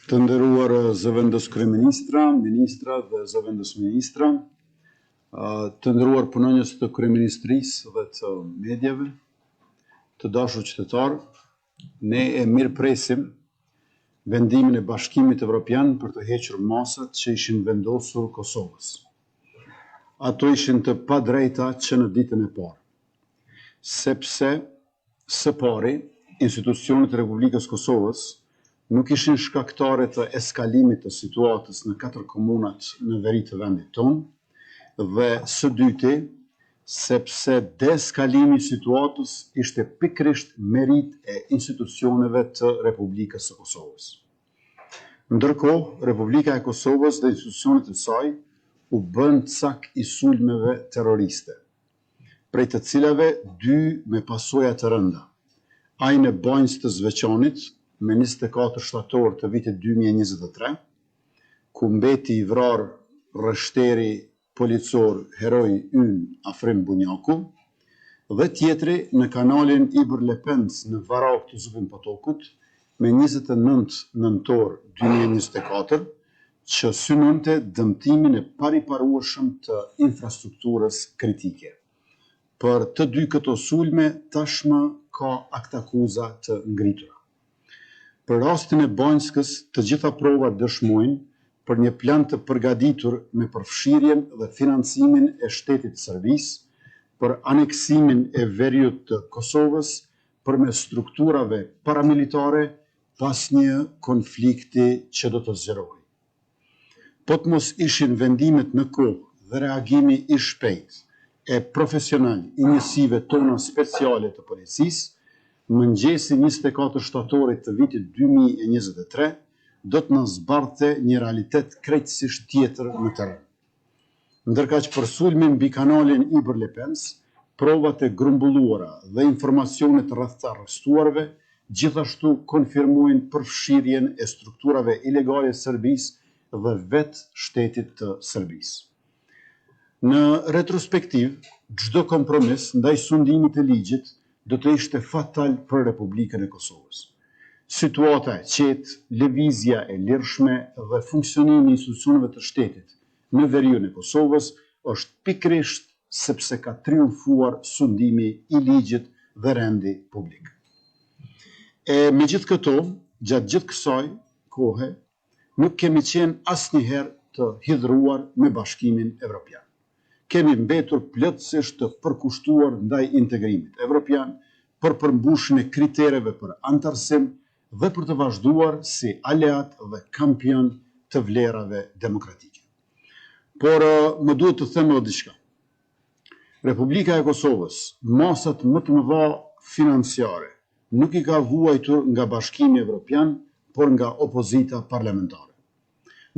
Të nderuar zëvendëskryeministra, ministra dhe zëvendësministra, të nderuar punonjës të kryeministrisë dhe të mediave, të dashur qytetarë, ne e mirëpresim vendimin e Bashkimit Evropian për të hequr masat që ishin vendosur Kosovës. Ato ishin të padrejta që në ditën e parë, sepse Së pari, institucionet e Republikës së Kosovës nuk ishin shkaktare të eskalimit të situatës në katër komunat në veri të vendit tonë dhe së dyti, sepse deeskalimi i situatës ishte pikërisht meritë e institucioneve të Republikës së Kosovës. Ndërkohë, Republika e Kosovës dhe institucionet e saj u bënë cak i sulmeve terroriste. prej të cilave dy me pasoja të rënda, ai në Banjskë të Zveçanit, me 24 shtator të vitit 2023, ku mbeti i vrarë rreshteri policor heroi ynë Afrim Bunjaku, dhe tjetri në kanalin Ibër-Lepenc në Varakë të Zubin Potokut, me 29 nëntor 2024, që synonte dëmtimin e pariparueshëm të infrastrukturës kritike. Për të dy këto sulme tashmë ka aktakuza të ngritura. Për rastin e Banjskës të gjitha provat dëshmojnë për një plan të përgatitur me përfshirjen dhe financimin e shtetit të Serbisë për aneksimin e veriut të Kosovës përmes strukturave paramilitare pas një konflikti që do të zgjerohej. Po të mos ishin vendimet në kohë dhe reagimi i shpejtë e profesional i njësive tona speciale të policisë, mëngjesi 24 shtatorit të vitit 2023 do të na zbardhte një realitet krejtësisht tjetër në terren. Ndërkaq për sulmin mbi kanalin Ibër-Lepenc, provat e grumbulluara dhe informacionet rreth të arrestuarve gjithashtu konfirmojnë përfshirjen e strukturave ilegale të Serbisë dhe vetë shtetit të Serbisë. Në retrospektivë, çdo kompromis ndaj sundimit të ligjit do të ishte fatal për Republikën e Kosovës. Situata e qetë, lëvizja e lirshme dhe funksionimi i institucioneve të shtetit në veriun e Kosovës është pikërisht sepse ka triumfuar sundimi i ligjit dhe rendi publik. E megjithë këto, gjatë gjithë kësaj kohe, nuk kemi qenë asnjëherë të hidhëruar me Bashkimin Evropian. Kemi mbetur plotësisht të përkushtuar ndaj integrimit evropian, për përmbushjen e kritereve për anëtarësim dhe për të vazhduar si aleat dhe kampion të vlerave demokratike. Por më duhet të them edhe diçka. Republika e Kosovës, masat më të mëdha financiare nuk i ka vuajtur nga Bashkimi Evropian, por nga opozita parlamentare.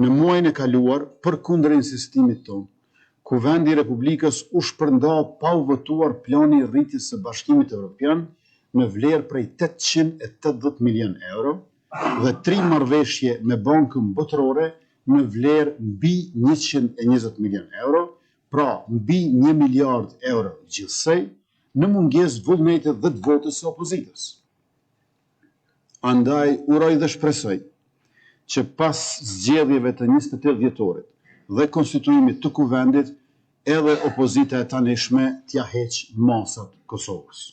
Në muajin e kaluar, përkundër insistimit tonë, Kuvendi i Republikës u shpërnda pa u votuar plani i rritjes së Bashkimit Evropian në vlerë prej 880 milionë euro dhe tri marrëveshje me Bankën Botërore në vlerë mbi 120 milionë euro, pra mbi 1 miliard euro gjithsej, në mungesë vullnetit dhe të votës së opozitës. Andaj uroj dhe shpresoj që pas zgjedhjeve të 28 dhjetorit dhe konstituimit të Kuvendit edhe opozita e tanishme t'ia heqë masat Kosovës.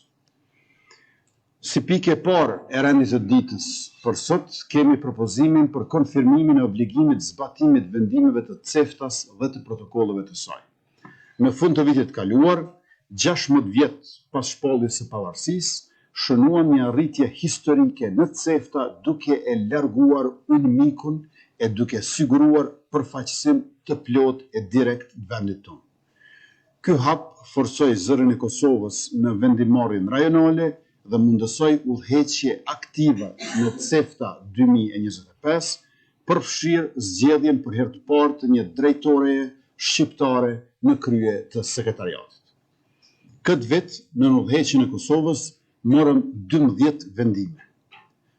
Si pikë e parë e rendit të ditës për sot kemi propozimin për konfirmimin e obligimit zbatimit vendimeve të CEFTA-s dhe të protokolleve të saj. Në fund të vitit të kaluar, 16 vjet pas shpalljes së pavarësisë, shënuam një arritje historike në CEFTA duke e larguar UNMIK-un e duke siguruar përfaqësim të plotë e direkt të vendit tonë. Ky hap forcoi zërin e Kosovës në vendimmarrjen rajonale dhe mundësoi udhëheqje aktive në CEFTA 2025, përfshirë zgjedhjen për herë të parë të një drejtoreje shqiptare në krye të sekretariatit. Këtë vit, nën udhëheqjen e Kosovës, morëm 12 vendime.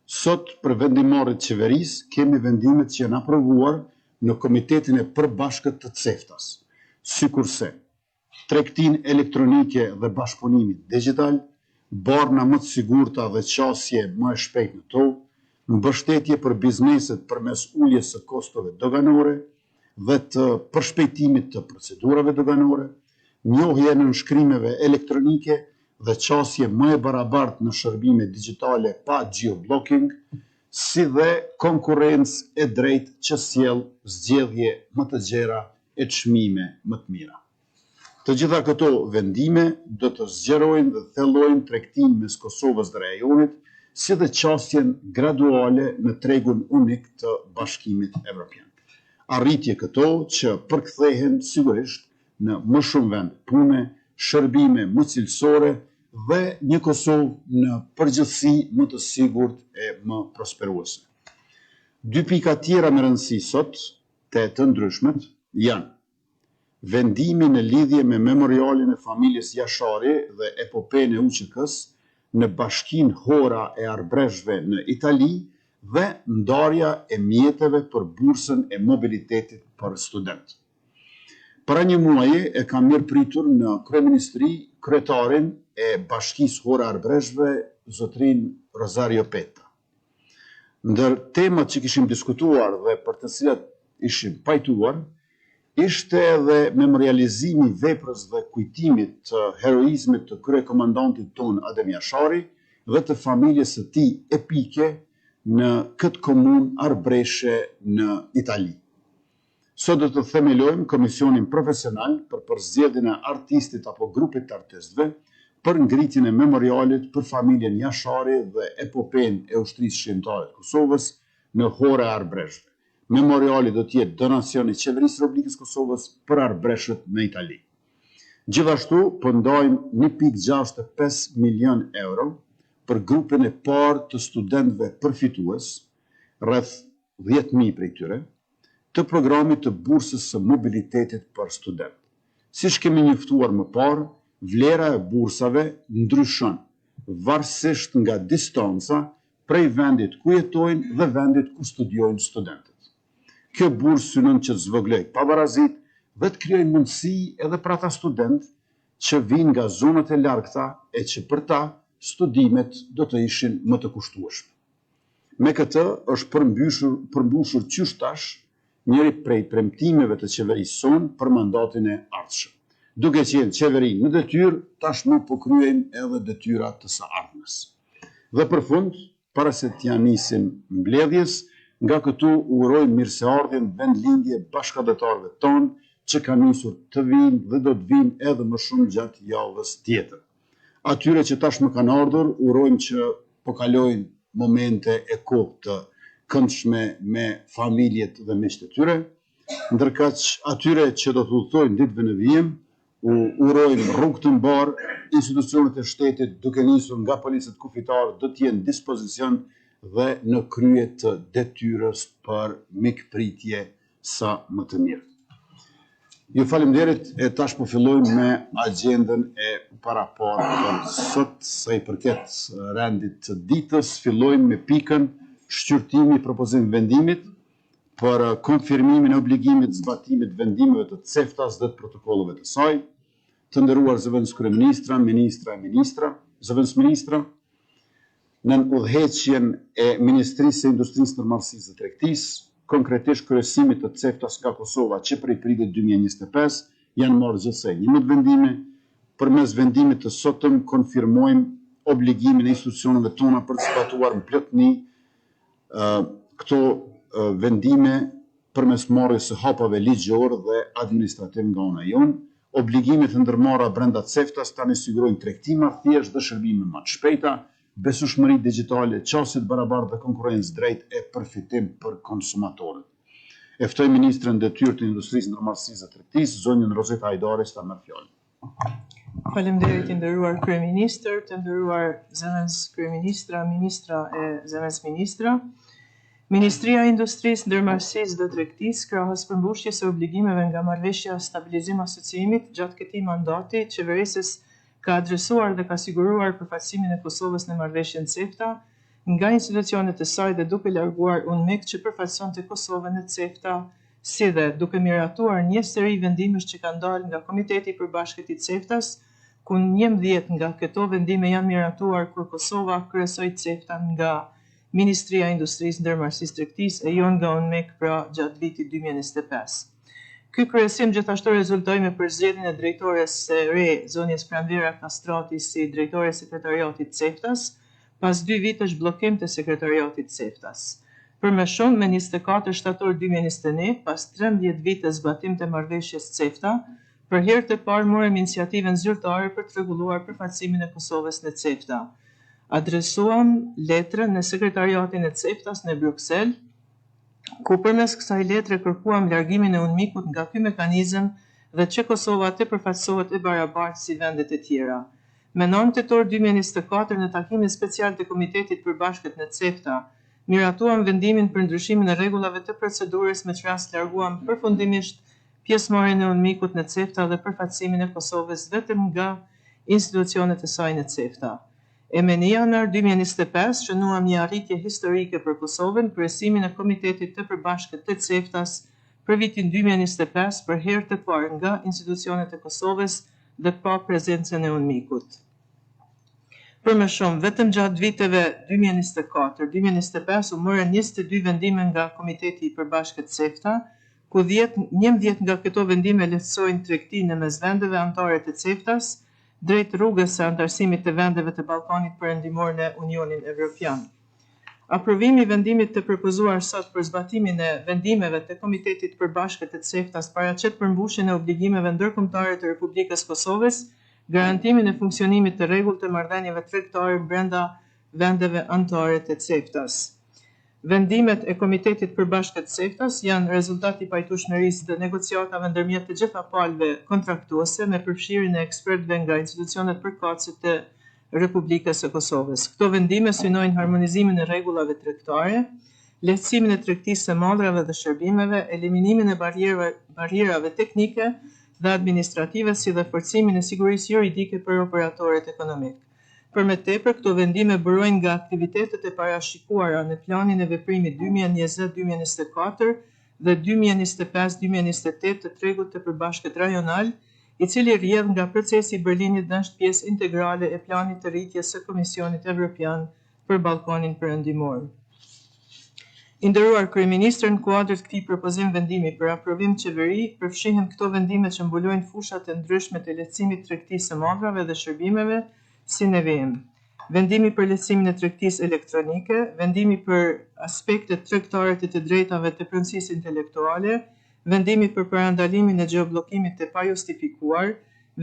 Sot, për vendimmarrje të qeverisë, kemi vendimet që janë aprovuar në Komitetin e Përbashkët të CEFTA-s, sikurse tregtinë elektronike dhe bashkëpunimin digjital, barna më të sigurta dhe qasje më e shpejtë në to, Mbështetje për bizneset përmes uljes së kostove doganore dhe të përshpejtimit të procedurave doganore, njohje e nënshkrimeve elektronike dhe qasje më e barabartë në shërbime digjitale pa geo-blocking, si dhe konkurrencë e drejtë që sjell zgjedhje më të gjera e çmime më të mira. Të gjitha këto vendime do të zgjerojnë dhe thellojnë tregtinë mes Kosovës dhe rajonit, si dhe qasjen graduale në tregun unik të Bashkimit Evropian. Arritje këto që përkthehen sigurisht në më shumë vende pune, shërbime më cilësore dhe një Kosovë në përgjithësi më të sigurt e më prosperuese. Dy pika tjera me rëndësi sot, te të ndryshmet, janë, vendimi në lidhje me memorialin e familjes Jashari dhe epopenë e UÇK-së në bashkinë Hora e Arbëreshëve në Itali dhe ndarja e mjeteve për bursën e mobilitetit për studentë. Para një muaji e kam mirëpritur në kryeministri kryetarin e Bashkisë Hora e Arbëreshëve, zotërinë Rosario Petta. Ndër temat që kishim diskutuar dhe për të cilat ishim pajtuar, ishte edhe memorializimi i veprës dhe kujtimit të heroizmit të kryekomandantit tonë Adem Jashari dhe të familjes së tij epike në këtë komunë arbreshe në Itali. Sot do të themelojmë komisionin profesional për përzgjedhjen e artistit apo grupit të artistëve për ngritjen e memorialit për familjen Jashari dhe epopenë e Ushtrisë Çlirimtare të Kosovës në Horë e Arbëreshëve. Memoriali do të jetë donacion i Qeverisë së Republikës së Kosovës për arbëreshët në Itali. Gjithashtu, po ndajmë 1.65 milion euro për grupin e parë të studentëve përfitues, rreth 10.000 prej tyre, të programit të bursës së mobilitetit për studentë. Siç kemi njoftuar më parë, vlera e bursave ndryshon varësisht nga distanca prej vendit ku jetojnë dhe vendit ku studiojnë studentët. Kjo bursë synon që të zvogëlojë pabarazitë dhe të krijojë mundësi edhe për ata studentë që vijnë nga zonat e largëta e që për ta studimet do të ishin më të kushtueshme. Me këtë është përmbyshur përmbushur qysh tash njëri prej premtimeve të qeverisë sonë për mandatin e ardhshëm. Duke qenë qeveri në detyrë, tashmë po kryejmë edhe detyra të së ardhmes. Dhe për fund, para se t'ia nisim mbledhjes, nga këtu u urojmë mirëseardhjen në vendlindje bashkatdhetarëve tanë që kanë nisur të vijnë dhe do të vijnë edhe më shumë gjatë javës tjetër. Atyre që tashmë kanë ardhur, urojmë që po kalojnë momente e kohë të këndshme me familjet dhe miqtë e tyre. Ndërkaq, atyre që do të udhëtojnë ditëve në vijim, u urojmë rrugë të mbarë, institucionet e shtetit duke nisur nga policët kufitarë do të jenë në dispozicion dhe në krye të detyrës për mikpritje sa më të mirë. Ju faleminderit e tash po fillojmë me agjendën e paraparë për sot sa i përket rendit të ditës. Fillojmë me pikën shqyrtimi i propozim vendimit për konfirmimin e obligimit të zbatimit të vendimeve të CEFTA-s dhe të protokolleve të saj. Të nderuar zëvendëskryeministra, ministra e ministra, zëvendësministra, nën udhëheqjen e Ministrisë së Industrisë, Ndërmarrësisë dhe Tregtisë, konkretisht kryesimit të CEFTA-s nga Kosova që prej prillit 2025, janë marrë gjithsej 11 vendime. Përmes vendimit të sotëm konfirmojmë obligimin e institucioneve tona për të zbatuar në plotni këto vendime përmes marrjes së hapave ligjor dhe administrativ nga ana jonë. Obligimet e ndërmarra brenda CEFTA-s tani sigurojnë tregti më thjesht dhe shërbime më të shpejta, besueshmëri digjitale, qasje të barabartë dhe konkurrencë drejtë e përfitim për konsumatorët. E ftoj ministren në detyrë të Industrisë, Ndërmarrësisë dhe Tregtisë, zonjën Rozeta Hajdari, ta marrë fjalën. Faleminderit i nderuar kryeministër, të nderuar zëvendëskryeministra, ministra e zëvendësministra. Ministria e Industrisë, Ndërmarrësisë dhe Tregtisë, krahas përmbushjes së obligimeve nga Marrëveshja e Stabilizim Asociimit gjatë këtij mandati qeverisës ka adresuar dhe ka siguruar përfaqësimin e Kosovës në marrëveshjen CEFTA nga institucionet e saj dhe duke larguar UNMIK që përfaqësonte Kosovën në CEFTA si dhe duke miratuar një seri vendimesh që kanë dalë nga Komiteti i Përbashkët i CEFTA-s, ku 11 nga këto vendime janë miratuar kur Kosova kryesoi CEFTA-n nga Ministria e Industrisë, Ndërmarrësisë, Tregtisë e jo nga UNMIK pra gjatë vitit 2025. Ky kryesim gjithashtu rezultoi me përzgjedhjen e drejtores së re, zonjës Pranvera Kastrati si drejtore e sekretariatit CEFTA-s, pas dy vitesh bllokim të sekretariatit CEFTA-s. Për më shumë, me 24 shtator 2021, pas 13 vite zbatim të marrëveshjes CEFTA, për herë të parë morëm iniciativën zyrtare për të rregulluar përfaqësimin e Kosovës në CEFTA. Adresuam letrën në sekretariatin e CEFTA-s në Bruksel, ku përmes kësaj letre kërkuam largimin e UNMIK-ut nga ky mekanizëm dhe që Kosova të përfaqësohet e barabartë si vendet e tjera. Me 9 tetor 2024 në takimin special të Komitetit Përbashkët në CEFTA, miratuam vendimin për ndryshimin e rregullave të procedurës me ç'rast larguam përfundimisht pjesëmarrjen e UNMIK-ut në CEFTA dhe përfaqësimin e Kosovës vetëm nga institucionet e saj në CEFTA. E me 1 janar 2025 shënuam një arritje historike për Kosovën, kryesimin e Komitetit të Përbashkët të CEFTA-s për vitin 2025 për herë të parë nga institucionet e Kosovës dhe pa prezencën e UNMIK-ut. Për më shumë, vetëm gjatë viteve 2024-2025 u morën 22 vendime nga Komiteti i Përbashkët CEFTA, ku 10, 11 nga këto vendime lehtësojnë tregtinë në mes vendeve anëtare të CEFTA-s, drejt rrugës së anëtarësimit të vendeve të Ballkanit Perëndimor në Unionin Evropian. Aprovimi i vendimit të propozuar sot për zbatimin e vendimeve të Komitetit Përbashkët të CEFTA-s paraqet përmbushjen e obligimeve ndërkombëtare të Republikës Kosovës, garantimin e funksionimit të rregullt të marrëdhënieve tregtare brenda vendeve anëtare të CEFTA-s. Vendimet e Komitetit Përbashkët CEFTA-s janë rezultat i pajtueshmërisë dhe negociatave ndërmjet të gjitha palëve kontraktuese me përfshirjen e ekspertëve nga institucionet përkatëse të Republikës së Kosovës. Këto vendime synojnë harmonizimin e rregullave tregtare, lehtësimin e tregtisë së mallrave dhe shërbimeve, eliminimin e barrierave, barrierave teknike dhe administrative si dhe forcimin e sigurisë juridike për operatorët ekonomik. Për më tepër, këto vendime burojnë nga aktivitetet e parashikuara në planin e veprimit 2020-2024 dhe 2025-2028 të tregut të përbashkët rajonal, i cili rrjedh nga procesi i Berlinit dhe është pjesë integrale e planit të rritjes së Komisionit Evropian për Ballkanin Perëndimor. I nderuar kryeministër, në kuadër të këtij propozim vendimi për aprovim qeveri, përfshihen këto vendime që mbulojnë fushat e ndryshme të lehtësimit tregtisë së mallrave dhe shërbimeve si në vijim. Vendimi për lehtësimin e tregtisë elektronike, vendimi për aspektet tregtare të të drejtave të pronësisë intelektuale, vendimi për parandalimin e gjeobllokimit të pajustifikuar,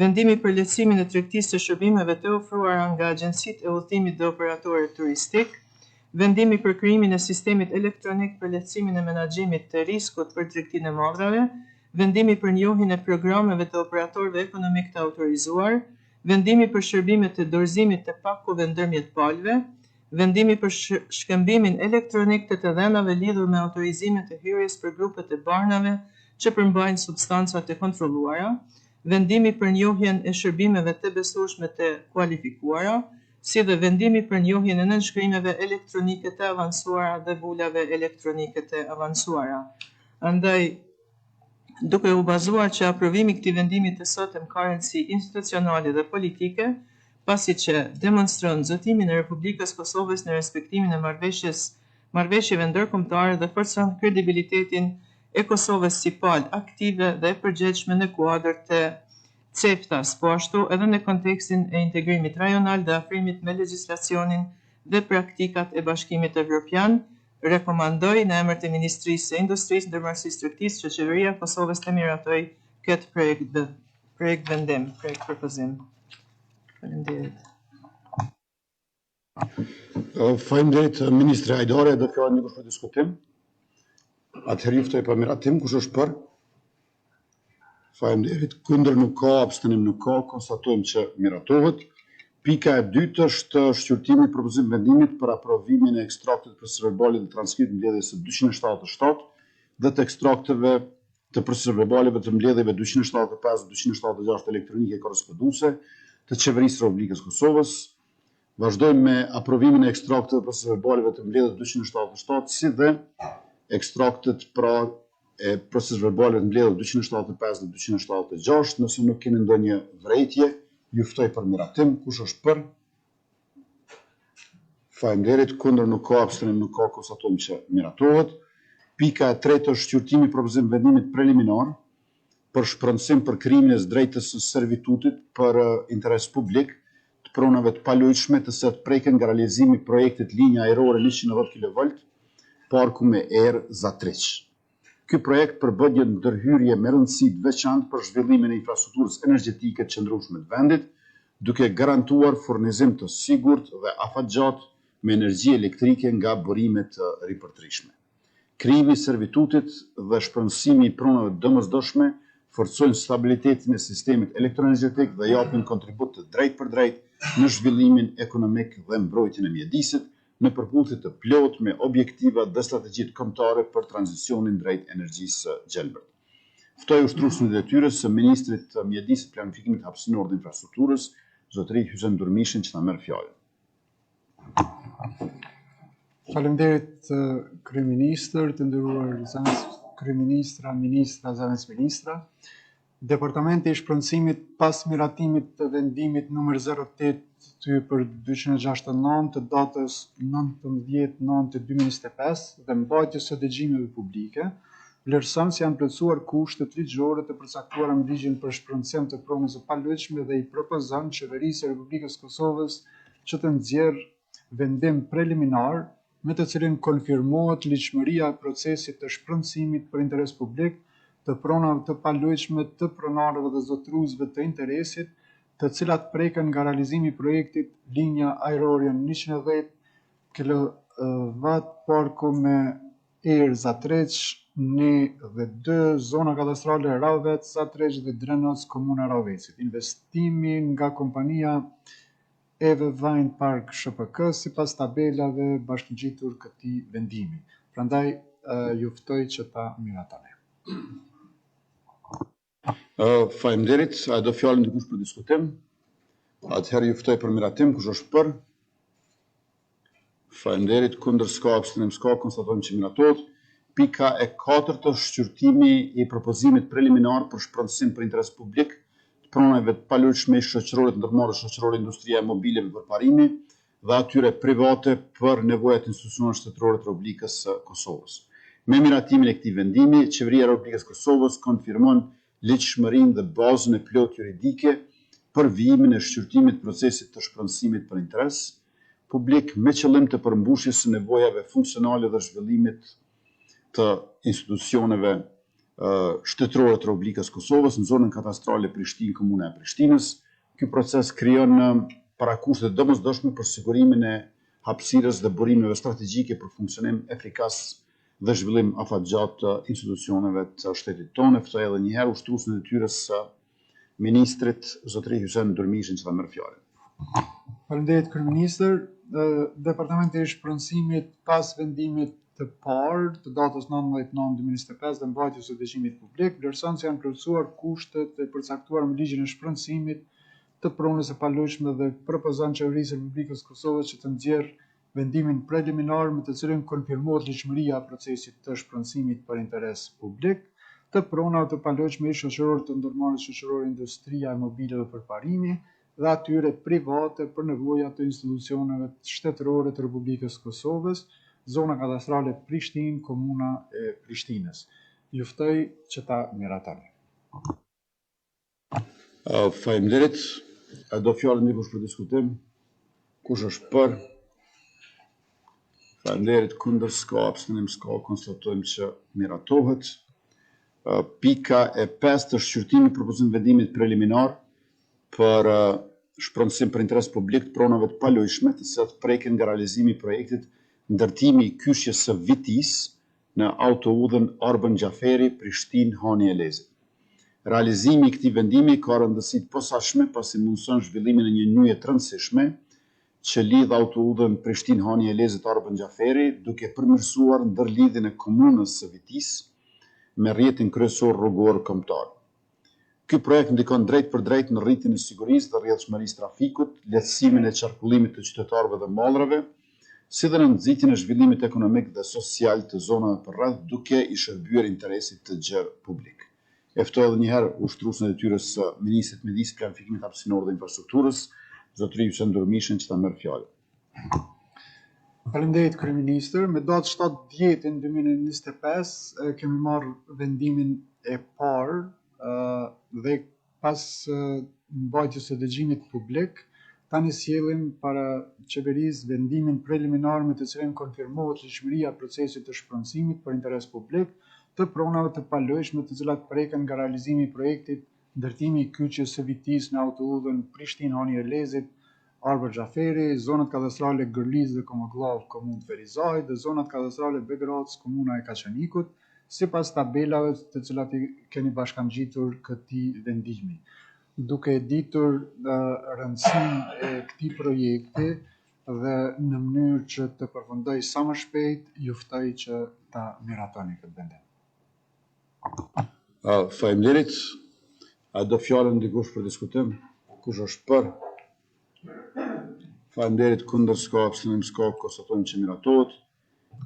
vendimi për lehtësimin e tregtisë së shërbimeve të ofruara nga agjencitë e udhëtimit dhe operatorët turistik, vendimi për krijimin e sistemit elektronik për lehtësimin e menaxhimit të riskut për tregtinë e mallrave, vendimi për njohjen e programeve të operatorëve ekonomik të autorizuar, vendimi për shërbimet e dorëzimit të pakove ndërmjet palëve, vendimi për shkëmbimin elektronik të të dhënave lidhur me autorizimet e hyrjes për grupet e barnave që përmbajnë substanca të kontrolluara, vendimi për njohjen e shërbimeve të besueshme të kualifikuara, si dhe vendimi për njohjen e nënshkrimeve elektronike të avancuara dhe vulave elektronike të avancuara. Andaj, duke u bazuar që aprovimi i këtij vendimi të sotëm ka rëndësi institucionale dhe politike, pasi që demonstron zotimin e Republikës Kosovës në respektimin e marrëveshjes marrëveshjeve ndërkombëtare dhe forcon kredibilitetin e Kosovës si palë aktive dhe e përgjegjshme në kuadër të CEFTA-s, po ashtu edhe në kontekstin e integrimit rajonal dhe afrimit me legjislacionin dhe praktikat e Bashkimit Evropian, rekomandoj në emër të Ministrisë së Industrisë, Ndërmarrësisë, Tregtisë që Qeveria e Kosovës të miratojë këtë projekt projekt vendim, projekt propozim. Faleminderit. Faleminderit ministre Hajdari, do fjalën dikush për diskutim. Atëherë ju ftoj për miratim, kush është për? Faleminderit. Kundër nuk ka, abstenim nuk ka, konstatojmë që miratohet. Pika e dytë është shqyrtimi i propozim vendimit për aprovimin e ekstraktit të procesverbalit dhe transkriptit mbledhjes së 277 dhe të ekstrakteve të procesverbaleve të mbledhjeve 275 dhe 276 elektronike korresponduese të Qeverisë së Republikës së Kosovës. Vazhdojmë me aprovimin e ekstrakteve të procesverbaleve të mbledhjes 277 si dhe ekstraktet pra e procesverbaleve të mbledhjes 275 dhe 276. Nëse nuk keni ndonjë vërejtje, ju ftoj për miratim. Kush është për? Faleminderit, kundër nuk ka, abstenim nuk ka, konstatojmë që miratohet. Pika e tretë është shqyrtimi i propozim vendimit preliminar për shpronësim për krijimin e së drejtës së servitutit për interes publik të pronave të paluajtshme të cilat preken nga realizimi i projektit linja ajrore 110 kV Parku me Erë Zatriq. Ky projekt përbën një ndërhyrje me rëndësi të veçantë për zhvillimin e infrastrukturës energjetike të qëndrueshme të vendit, duke garantuar furnizim të sigurt dhe afatgjatë me energji elektrike nga burime të ripërtrishme. Krijimi i servitutit dhe shpronësimi i pronave të domosdoshme forcojnë stabilitetin e sistemit elektroenergjetik dhe japin kontribut të drejtpërdrejtë në zhvillimin ekonomik dhe mbrojtjen e mjedisit, në përputhje të plotë me objektivat dhe strategjitë kombëtare për tranzicionin drejt energjisë së gjelbërt. Ftoj ushtruesin e detyrës së Ministrit të Mjedisit, Planifikimit Hapësinor dhe Infrastrukturës, zotëri Hysen Durmishin që ta merr fjalën. Faleminderit kryeministër, të nderuar zëvendëskryeministra, ministra, zëvendësministra. Departamenti i Shpronësimit pas miratimit të vendimit numër 08 për 269 të datës 19.9.2025 dhe mbajtjes së dëgjimeve publike, vlerëson se janë plotësuar kushtet ligjore të përcaktuara në ligjin për shpronësim të pronës së paluajtshme dhe i propozon Qeverisë së Republikës së Kosovës që të nxjerrë vendim preliminar me të cilin konfirmohet ligjshmëria e procesit të shpronësimit për interes publik të pronave të paluajtshme të pronarëve dhe zotëruesve të interesit, të cilat preken nga realizimi i projektit Linja ajrore 110 kV Parku me Erë Zatriq, 1 dhe 2, zona kadastrale Rahovec, Zatriq dhe Drenoc, Komuna e Rahovecit. Investimi nga kompania EV Wind Park SHPK sipas tabelave bashkëngjitur këtij vendimi. Prandaj ju ftoj që ta miratoni. Faleminderit. A e do fjalën dikush për diskutim? Atëherë ju ftoj për miratim. Kush është për? Faleminderit. Kundër s'ka, abstenim s'ka, konstatojmë që miratohet. Pika e katërt është shqyrtimi i propozimit preliminar për shpronësim për interes publik të pronave të paluajtshme ish shoqërore të ndërmarrjes shoqërore Industria e Mobileve Përparimi dhe atyre private për nevojat institucionale shtetërore të Republikës së Kosovës. Me miratimin e këtij vendimi, Qeveria e Republikës së Kosovës konfirmon ligjshmërinë dhe bazën e plotë juridike për vijimin e shqyrtimit të procesit të shpronësimit për interes publik me qëllim të përmbushjes së nevojave funksionale dhe zhvillimit të institucioneve shtetërore të Republikës së Kosovës në zonën kadastrale Prishtinë, Komuna e Prishtinës. Ky proces krijon parakushtet e domosdoshme për sigurimin e hapësirës dhe burimeve strategjike për funksionim efikas dhe zhvillim afatgjatë të institucioneve të shtetit tonë. E ftoj edhe një herë ushtruesin e detyrës së ministrit, zotëri Hysen Durmishin, që ta merr fjalën. Faleminderit kryeministër. Departamenti i Shpronësimit pas vendimit të parë të datës 19.9.2025 dhe mbajtjes së dëgjimit publik, vlerëson se janë plotësuar kushtet e përcaktuara me ligjin e shpronësimit të pronës së paluajtshme dhe propozon Qeverisë së Republikës së Kosovës që të nxjerrë vendimin preliminar me të cilin konfirmohet ligjshmëria e procesit të shpronësimit për interes publik të pronave të paluajtshme ish shoqërore të ndërmarrjes shoqërore Industria e Mobileve Përparimi dhe atyre private për nevoja të institucioneve shtetërore të Republikës së Kosovës, zona kadastrale Prishtinë, Komuna e Prishtinës. Ju ftoj që ta miratoni. Faleminderit. A do fjalën dikush për diskutim? Kush është për? Faleminderit. Kundër s'ka, abstenim s'ka, konstatojmë që miratohet. Pika e pestë është shqyrtimi i propozim vendimit preliminar për shpronësim për interes publik të pronave të paluajtshme, të cilat preken nga realizimi i projektit ndërtimi i kyçjes së Vitisë në autoudhën Arbën Xhaferi, Prishtinë, Hani i Elezit. Realizimi i këtij vendimi ka rëndësi të posaçme pasi mundëson zhvillimin e një nyje të rëndësishme që lidh autoudhën Prishtinë Hani i Elezit Arbën Xhaferi, duke përmirësuar ndërlidhjen e komunës së Vitisë me rrjetin kryesor rrugor kombëtar. Ky projekt ndikon drejtpërdrejt në rritjen e sigurisë dhe rrjedhshmërisë trafikut, lehtësimin e qarkullimit të qytetarëve dhe mallrave, si dhe në nxitjen e zhvillimit ekonomik dhe social të zonave përreth duke i shërbyer interesit të gjerë publik. E ftoj edhe një herë ushtruesin e detyrës së Ministrit të Mjedisit, Planifikimit Hapësinor dhe Infrastrukturës, zotëri Hysen Durmishin që ta merr fjalën. Faleminderit kryeministër. Me datë 7 dhjetin 2025 kemi marrë vendimin e parë dhe pas mbajtjes së dëgjimit publik, tani sjellim para qeverisë vendimin preliminar me të cilin konfirmohet ligjshmëria e procesit të shpronësimit për interes publik të pronave të paluajtshme të cilat preken nga realizimi i projektit Ndërtimi i kyçjes së Vitisë në autoudhën Prishtinë-Hani i Elezit, Arbër Xhaferi, zonat kadastrale Gërlicë dhe Komogllavë, Komunë të Ferizajt dhe zonat kadastrale Begracë, Komuna e Kaçanikut, sipas tabelave të cilat i keni bashkangjitur këtij vendimi. Duke e ditur rëndësinë e këtij projekti dhe në mënyrë që të përfundojë sa më shpejt, ju ftoj që ta miratoni këtë vendim. Faleminderit. A do fjalën dikush për diskutim? Kush është për? Faleminderit, kundër s'ka, abstenim s'ka, konstatojmë që miratohet.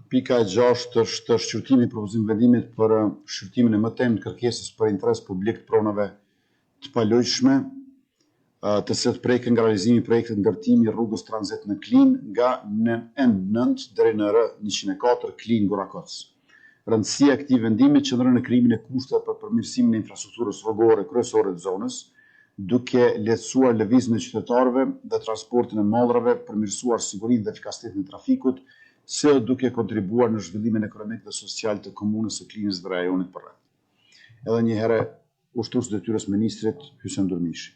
Pika e gjashtë është shqyrtimi i propozim vendimit për shqyrtimin e mëtejmë të kërkesës për interes publik të pronave të paluajtshme, të cilat preken nga realizimi i projektit ndërtimi i rrugës tranzit në Klinë nga N9 deri në R104 Klinë Gurakoc. Rëndësia e këtij vendimi qëndron në krijimin e kushteve për përmirësimin e infrastrukturës rrugore kryesore të zonës, duke lehtësuar lëvizjen e qytetarëve dhe transportin e mallrave, përmirësuar sigurinë dhe efikasitetin e trafikut, si dhe duke kontribuar në zhvillimin ekonomik dhe social të komunës së Klinës dhe rajonit përreth. Edhe një herë ushtrues të detyrës ministrit Hysen Durmishi.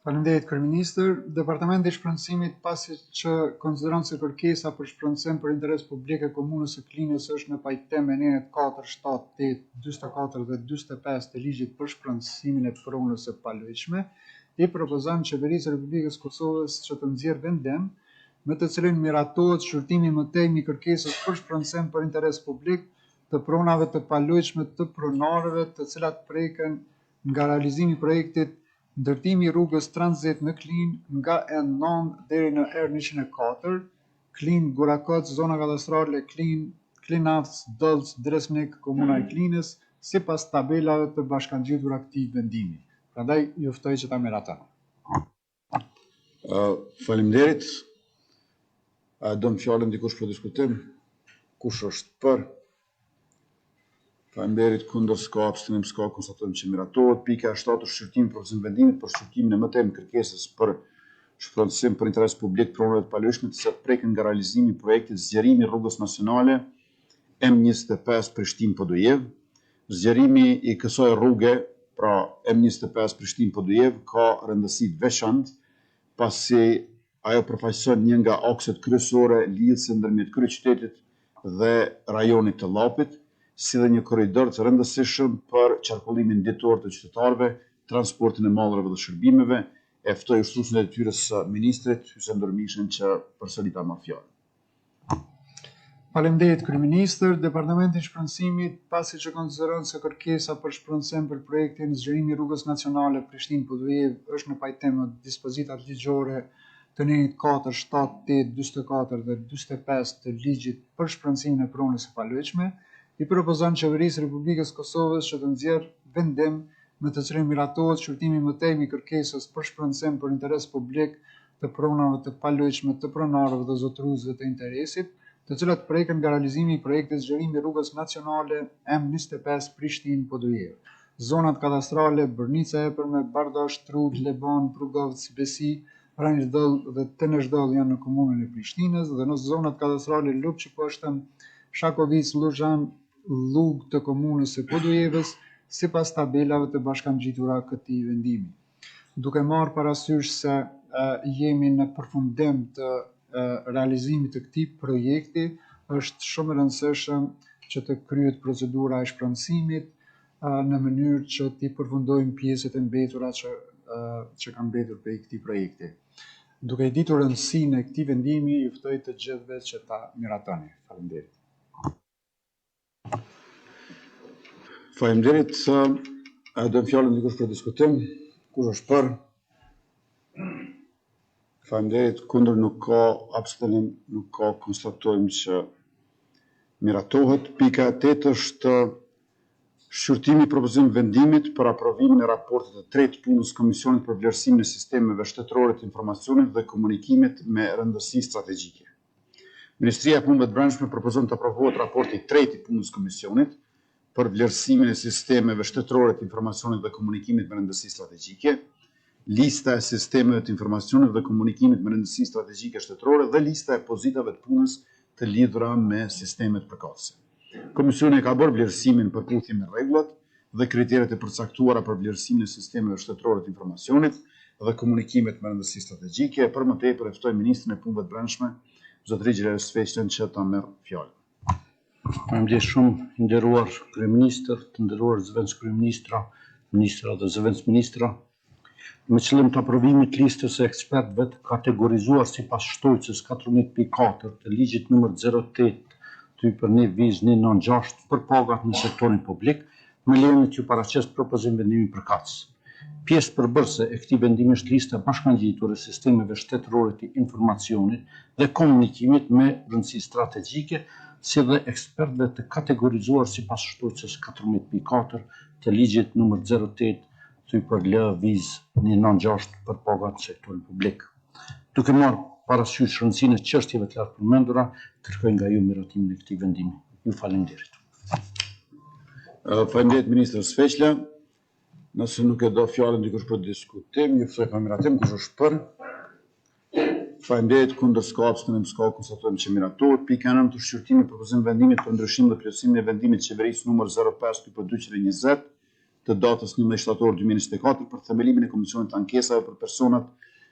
Faleminderit kryeministër. Departamenti i Shpronësimit pasi që konsideron se kërkesa për shpronësim për interes publik e komunës së Klinës është në pajtim me nenet 4, 7, 8, 44 dhe 45 të ligjit për shpronësimin e pronës së paluajtshme, i propozon Qeverisë së Republikës së Kosovës që të nxjerrë vendim me të cilin miratohet shqyrtimi i mëtejmë i kërkesës për shpronësim për interes publik të pronave të paluajtshme të pronarëve të cilat preken nga realizimi i projektit Ndërtimi i rrugës tranzit në Klinë nga N9 deri në R104, Klinë, Gurakoc, zona kadastrale Klinë, Klinafc, Dollc, Dresnik, Komuna e Klinës, sipas tabelave të bashkangjitura këtij vendimi. Prandaj ju ftoj që ta miratoni. Faleminderit. A e don fjalën dikush për diskutim? Kush është për? Faleminderit, kundër s'ka, abstenim s'ka, konstatojmë që miratohet. Pika e 7 është shqyrtimi i propozim vendimit për shqyrtimin e mëtejmë kërkesës për shpronësim për interes publik pronave të paluajtshme të cilat preken nga realizimi i projektit zgjerimi i rrugës nacionale M25 Prishtinë Podujevë. Zgjerimi i kësaj rruge, pra M 25 Prishtinë Podujevë, ka rëndësi të veçantë, pasi ajo përfaqëson një nga akset kryesore lidhëse ndërmjet kryeqytetit dhe rajonit të Llapit, si dhe një korridor të rëndësishëm për qarkullimin ditor të qytetarëve, transportin e mallrave dhe shërbimeve, e ftoj ushtruesin e detyrës së ministrit, Hysen Durmishin që përsëri ta marrë fjalën. Faleminderit kryeministër, Departamenti i Shpronësimit pasi që konsideron se kërkesa për shpronësim për projektin Zgjerimi i rrugës nacionale Prishtinë-Podujevë është në pajtim me dispozitat ligjore të nenit 4, 7, 8, 44 dhe 45 të ligjit për shpronësimin e pronës së paluajtshme, i propozon Qeverisë së Republikës së Kosovës që të nxjerrë vendim me të cilin miratohet shqyrtimi i mëtejmë i kërkesës për shpronësim për interes publik të pronave të paluajtshme të pronarëve dhe zotëruesve të interesit, të cilat preken nga realizimi i projektit Zgjerimi i rrugës nacionale M 25 Prishtinë Podujevë. Zonat kadastrale Bërnicë e Epërme, Bardosh, Trudë, Lebanë, Prugovc, Besi, Vranishdoll dhe Teneshdol janë në komunën e Prishtinës dhe në zonat kadastrale Lupç i Poshtëm, Shakovicë, Lluzhan, Llugë të komunës së Podujevës, sipas tabelave të bashkangjitura këtij vendimi. Duke marrë parasysh se jemi në përfundim të realizimit të këtij projekti, është shumë e rëndësishëm që të kryhet procedura e shpronësimit në mënyrë që t'i përfundojmë pjesët e mbetura që që kanë mbetur prej këtij projekti. Duke e ditur rëndësinë e këtij vendimi, ju ftoj të gjithëve që ta miratoni. Faleminderit. Faleminderit. A e do fjalën dikush për diskutim? Kush është për? Faleminderit. Kundër nuk ka, abstenim nuk ka, konstatojmë që miratohet. Pika e 8 është shqyrtimi i propozim vendimit për aprovimin e raportit të tretë punës Komisionit për vlerësimin e sistemeve shtetërore të informacionit dhe komunikimit me rëndësi strategjike. Ministria e Punëve të Brendshme propozon të aprovohet raporti i tretë i punës së Komisionit për vlerësimin e sistemeve shtetërore të informacionit dhe komunikimit me rëndësi strategjike, lista e sistemeve të informacionit dhe komunikimit me rëndësi strategjike shtetërore dhe lista e pozitave të punës të lidhura me sistemet përkatëse. Komisioni e ka bërë vlerësimin në përputhje me rregullat dhe kriteret e përcaktuara për vlerësimin e sistemeve shtetërore të informacionit dhe komunikimit me rëndësi strategjike e për më tepër e ftoj ministrin e Punëve të Brendshme, zotëri Xhelal Sveçlën që ta merr fjalën. Faleminderit shumë, i nderuar kryeministër, të nderuar zëvendëskryeministra, ministra dhe zëvendësministra. Me qëllim të aprovimit të listës së ekspertëve të kategorizuar sipas shtojcës 14.4 të ligjit numër 08 thypër 1 vizë 196 për pagat në sektorin publik, më lejoni t'ju paraqes propozim vendimin përkatës. Pjesë përbërëse e këtij vendimi është lista bashkangjitur e sistemeve shtetërore të informacionit dhe komunikimit me rëndësi strategjike, si dhe ekspertëve të kategorizuar sipas shtojcës 14.4 të ligjit numër 08 thypër L vizë 196 për pagat në sektorin publik. Duke marrë parasysh rëndësinë e çështjeve të lartpërmendura, kërkoj nga ju miratimin e këtij vendimi. Ju faleminderit. Faleminderit ministër Sveçla. Nëse nuk e do fjalën dikush për diskutim, ju ftoj për miratim, kush është për? Faleminderit, kundër s'ka, abstenim s'ka, konstatojmë që miratohet. Pika e nëntë shqyrtimi propozim vendimit për ndryshim dhe plotësimin e vendimit të qeverisë numër 05 thypër 220 të datës 11 shtator 2024 për themelimin e Komisionit të Ankesave për personat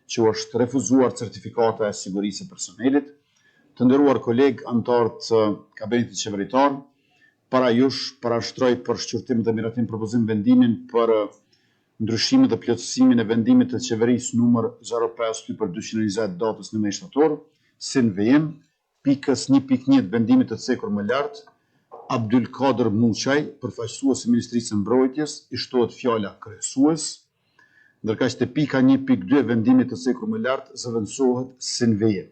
që u është refuzuar certifikata e sigurisë së personelit. Të nderuar kolegë, anëtarë të kabinetit qeveritar, para jush parashtroj për shqyrtim dhe miratim propozim vendimin për ndryshimin dhe plotësimin e vendimit të qeverisë numër 05 thypër 220 datës 11 shtator, si në vijim, pikës 1.1 të vendimit të cekur më lart, Abdylkader Muçaj, përfaqësues i Ministrisë së Mbrojtjes, i shtohet fjala kryesues, ndërkaq te pika 1.2 e vendimit të cekur më lart zëvendësohet si në vijim.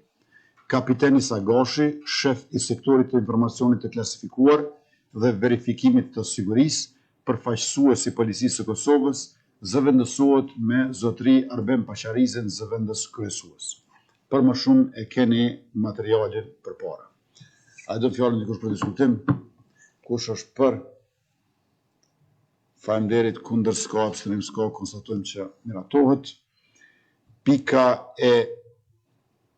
Kapiten Isa Gashi, shef i sektorit të informacionit të klasifikuar dhe verifikimit të sigurisë, përfaqësues i Policisë së Kosovës, zëvendësohet me zotëri Arben Paçarizin, zëvendës kryesues. Për më shumë e keni materialin përpara. A e do fjalën dikush për diskutim? Kush është për? Faleminderit, kundër s'ka, abstenim s'ka, konstatojmë që miratohet. Pika e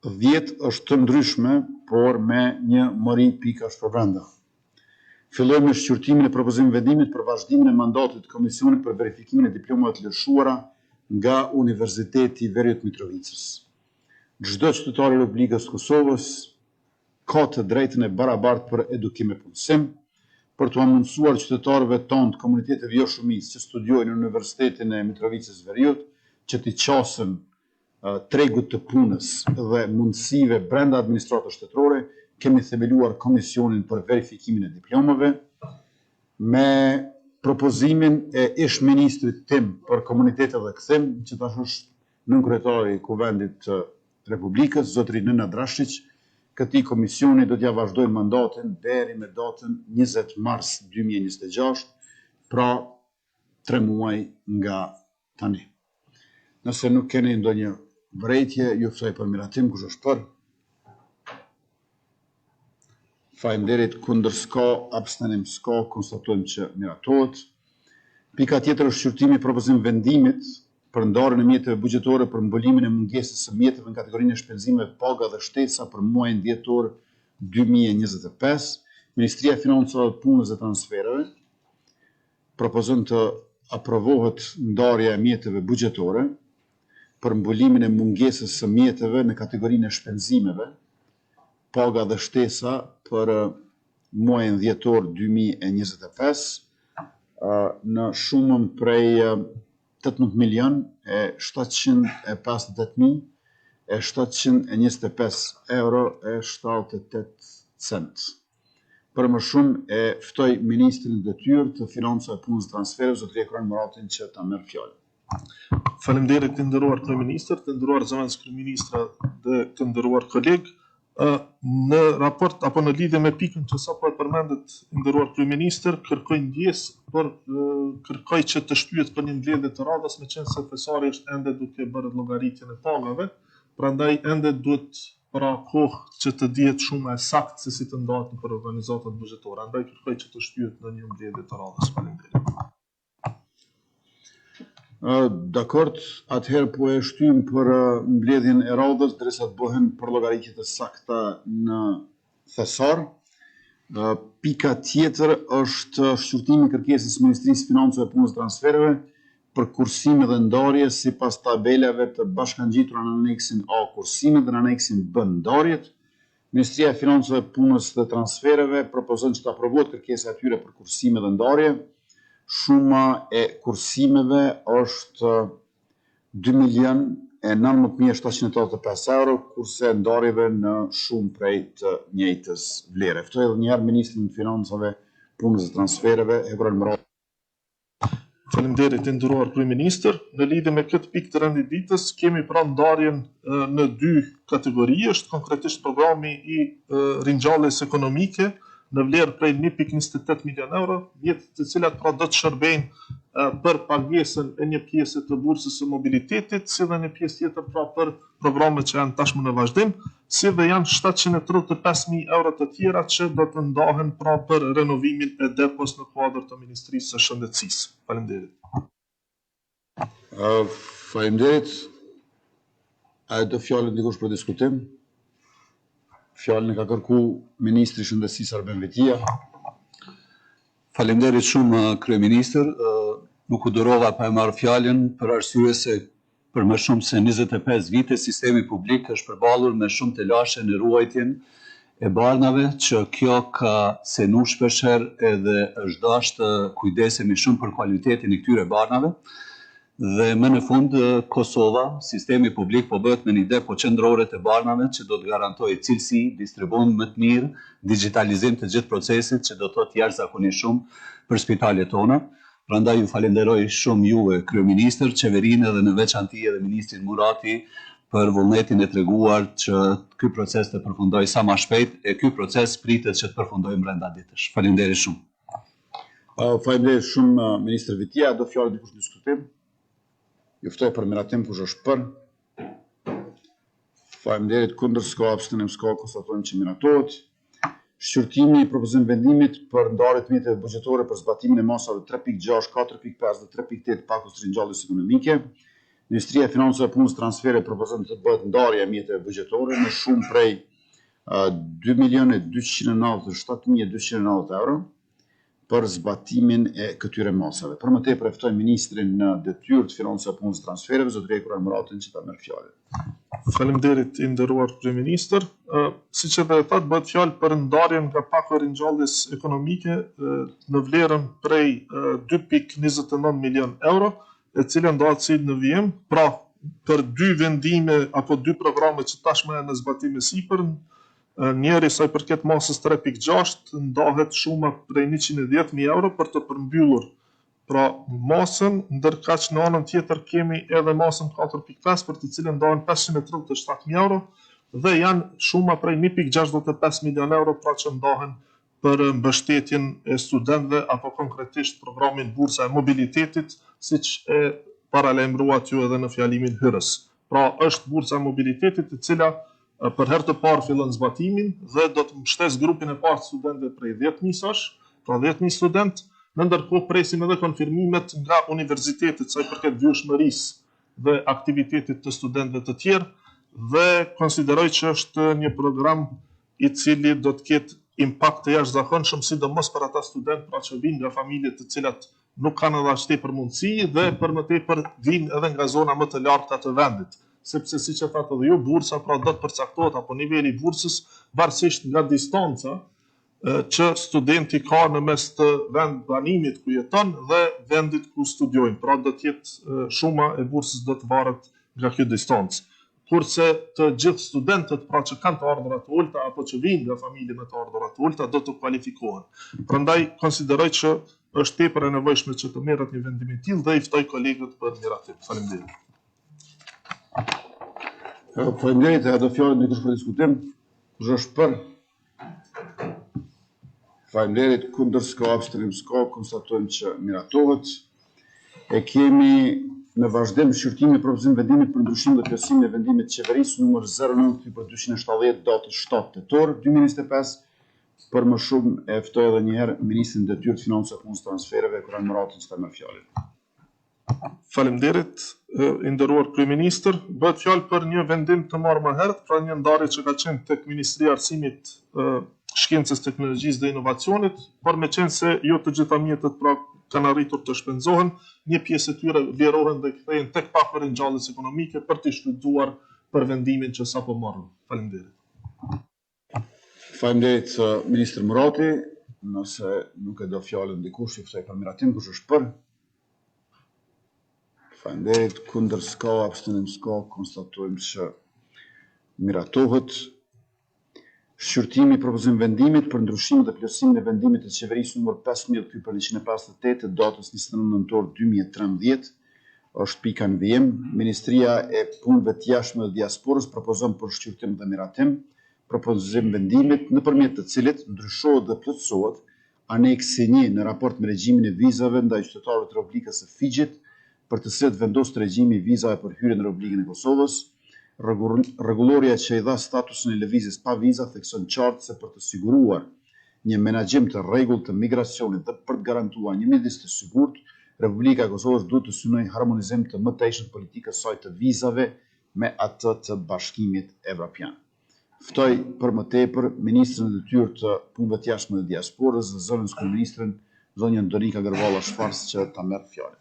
10 është të ndryshme, por me një mori pikash përbrenda. Fillojmë me shqyrtimin e propozim vendimit për vazhdimin e mandatit të Komisionit për verifikimin e diplomave të lëshuara nga Universiteti i Veriut të Mitrovicës. Çdo qytetar i Republikës së Kosovës ka të drejtën e barabartë për edukim e punësim, për t'ua mundësuar qytetarëve tanë të komuniteteve jo shumicë që studiojnë në Universitetin e Mitrovicës Veriut që t'i qasen tregut të punës dhe mundësive brenda administratës shtetërore, kemi themeluar Komisionin për verifikimin e diplomave me propozimin e ish ministrit tim për komunitete dhe kthim, që tash është nënkryetari i Kuvendit të Republikës, zotëri Nenad Rashiq, këtij komisioni do t'ia vazhdojmë mandatin deri me datën 20 mars 2026, pra tre muaj nga tani. Nëse nuk keni ndonjë vërejtje, ju ftoj për miratim, kush është për? Faleminderit, kundër s'ka, abstenim s'ka, konstatojmë që miratohet. Pika tjetër është shqyrtimi i propozim vendimit për ndarjen e mjeteve buxhetore për mbulimin e mungesës së mjeteve në kategorinë e shpenzimeve paga dhe shtesa për muajin dhjetor 2025. Ministria e Financave, Punës dhe Transfereve propozon të aprovohet ndarja e mjeteve buxhetore për mbulimin e mungesës së mjeteve në kategorinë e shpenzimeve paga dhe shtesa për muajin dhjetor 2025 në shumën prej 18 milion e 758 mijë e 725 euro e 78 cent. Për më shumë e ftoj ministrin në detyrë të Financave, Punës dhe Transfereve, zotëri Hekuran Muratin që ta merr fjalën. Faleminderit i nderuar kryeministër, të nderuar zëvendëskryeministra dhe të nderuar kolegë. Në raport apo në lidhje me pikën që sapo e përmendët i nderuar kryeministër, kërkoj ndjesë, por kërkoj që të shtyhet për një mbledhje të radhës, meqenëse thesari është ende duke bërë llogaritjen e pagave, prandaj ende duhet. pra kohë që të dihet shuma e saktë se si të ndahet nëpër organizatat buxhetore. Andaj kërkoj që të shtyhet në një mbledhje të radhës. Faleminderit. Dakord, atëherë po e shtyjmë për mbledhjen e radhës derisa të bëhen përllogaritjet e sakta në Thesar. Pika tjetër është shqyrtimi i kërkesës së Ministrisë së Financave, Punës dhe Transfereve për kursime dhe ndarje sipas tabelave të bashkangjitura në aneksin A kursimet dhe në aneksin B ndarjet. Ministria e Financave, Punës dhe Transfereve propozon që të aprovohet kërkesa e tyre për kursime dhe ndarje. Shuma e kursimeve është 2 milion e 19.785 euro, kurse ndarjeve në shumë prej të njëjtës vlere. Ftoj edhe një herë Ministrin e Financave, Punës dhe Transfereve, Hekuran Murati. Faleminderit i nderuar kryeministër. Në lidhje me këtë pikë të rendit ditës kemi pra ndarjen në dy kategori, është konkretisht programi i ringjalljes ekonomike në vlerë prej 1.28 milion euro, mjete të cilat pra do të shërbejnë për pagesën e një pjese të bursës së mobilitetit, si dhe një pjesë tjetër pra për programe që janë tashmë në vazhdim, si dhe janë 735.000 euro të tjera që do të ndahen pra për renovimin e depos në kuadër të Ministrisë së Shëndetësisë. Faleminderit. Faleminderit. A e do fjalën dikush për diskutim? Fjalën e ka kërku Ministri i Shëndetësisë Arben Vitia. Faleminderit shumë kryeministër. Nuk u durova pa e marrë fjalën për arsye se Për më shumë se 25 vite sistemi publik është përballur me shumë telashe në ruajtjen e barnave, që kjo ka cenu shpeshherë edhe është dashtë të kujdesemi shumë për kualitetin e këtyre barnave dhe më në fund Kosova, sistemi publik po bëhet me një depo qendrore të barnave që do të garantojë cilësi, distribuim më të mirë, digjitalizim të gjithë procesit që do të thotë jashtëzakonisht shumë për spitalet tona. Prandaj ju falenderoj shumë juve kryeministër, qeverinë dhe në veçanti edhe ministrin Murati për vullnetin e treguar që ky proces të përfundojë sa ma shpejt e ky proces pritet që të përfundojë brenda ditësh. Faleminderit shumë. Faleminderit shumë ministër Vitia, do fjalën dikush në diskutim? Ju ftoj për miratim kush është për. Faleminderit, kundër s'ka, abstenim s'ka, konstatojmë që miratohet. Shqyrtimi i propozim vendimit për ndarje të mjeteve buxhetore për zbatimin e masave 3.6, 4.5 dhe 3.8 pakos të ringjalljes ekonomike. Ministria e Financave, Punës, Transfere propozon të bëhet ndarja e mjeteve buxhetore në shumë prej 2 milionë 297 290 euro për zbatimin e këtyre masave. Për më tepër e ftoj ministrin në detyrë të Financave, Punës dhe Transfereve, zotëri Hekuran Muratin, që ta merr fjalën. Faleminderit i nderuar kryeministër. Siç edhe e thatë, bëhet fjalë për ndarjen nga pako e ringjalljes ekonomike në vlerën prej 2.29 milion euro, e cila ndahet si në vijim, pra për dy vendime apo dy programe që tashmë janë në zbatim e sipër, Njëri sa i përket masës 3.6 ndahet shuma prej 110.000 euro për të përmbyllur pra masën, ndërkaq në anën tjetër kemi edhe masën 4.5 për të cilën ndahen 537.000 euro dhe janë shuma prej 1.65 milion euro pra që ndahen për mbështetjen e studentëve apo konkretisht programin Bursa e Mobilitetit, siç e paralajmëruat ju edhe në fjalimin hyrës. Pra është Bursa e Mobilitetit e cila për herë të parë fillon zbatimin dhe do të mbështesë grupin e parë të studentëve prej 10.000 sosh, pra 10.000 studentë, në ndërkohë presim edhe konfirmimet nga universitetet sa i përket vijueshmërisë dhe aktivitetit të studentëve të tjerë dhe konsideroj që është një program i cili do të ketë impakt të jashtëzakonshëm sidomos për ata studentë pra që vijnë nga familje të cilat nuk kanë edhe aq tepër mundësi dhe për më tepër vijnë edhe nga zona më të largëta të vendit, sepse siç e thatë edhe ju, bursa pra do të përcaktohet apo niveli i bursës varësisht nga distanca që studenti ka në mes të vendbanimit ku jeton dhe vendit ku studiojnë. Pra do të jetë shuma e bursës do të varet nga kjo distancë. Kurse të gjithë studentët pra që kanë të ardhura të ulëta apo që vijnë nga familje me të ardhura të ulëta do të kualifikohen. Prandaj konsideroj që është tepër e nevojshme që të merret një vendim i tillë dhe i ftoj kolegët për miratim. Faleminderit. Faleminderit, a do fjalën dikush për diskutim? Kush është për? Faleminderit, kundër s'ka, abstenim s'ka, konstatojmë që miratohet. E kemi. Në vazhdim, shqyrtimi i propozim-vendimit për ndryshim dhe plotësimin e vendimit të Qeverisë numër 09 për 270 datës 7 tetor 2025. Për më shumë e ftoj edhe një herë ministrin në detyrë të Financave, Punës dhe Transfereve, Hekuran Muratin, që ta marrë fjalën. Faleminderit, i nderuar kryeministër. Bëhet fjalë për një vendim të marrë më herët, pra një ndarje që ka qenë tek Ministria e Arsimit, Shkencës, Teknologjisë dhe Inovacionit, por meqenëse jo të gjitha mjetet pra kanë arritur të shpenzohen, një pjesë e tyre lirohen dhe kthehen tek pako e ringjalljes ekonomike për t'i shfrytëzuar për vendimin që sapo morëm. Faleminderit. Faleminderit ministër Murati. Nëse nuk e do fjalën dikush, ju ftoj për miratim, kush është për? Faleminderit, kundër s'ka, abstenim s'ka, konstatojmë që miratohet. Shqyrtimi i propozim-vendimit për ndryshimin dhe plotësimin e vendimit të Qeverisë numër 15 kypër 158 të datës 29 nëntor 2013 është pika në vijim. Ministria e Punëve të Jashtme dhe Diasporës propozon për shqyrtim dhe miratim propozim-vendimit nëpërmjet të cilit ndryshohet dhe plotësohet Aneksi një në raport me regjimin e vizave ndaj qytetarëve të Republikës së Fixhit, për të cilët vendoset regjimi i vizave për hyrje në Republikën e Kosovës, Rregullorja që i dha statusin e lëvizjes pa viza thekson qartë se për të siguruar një menaxhim të rregullt të migracionit dhe për të garantuar një mjedis të sigurt, Republika e Kosovës duhet të synojë harmonizim të mëtejshëm të politikës saj të vizave me atë të Bashkimit Evropian. Ftoj për më tepër ministren në detyrë të Punëve të Jashtme dhe Diasporës dhe zëvendëskryeministren, zonjën Donika Gërvalla Schwarz që ta merr fjalën.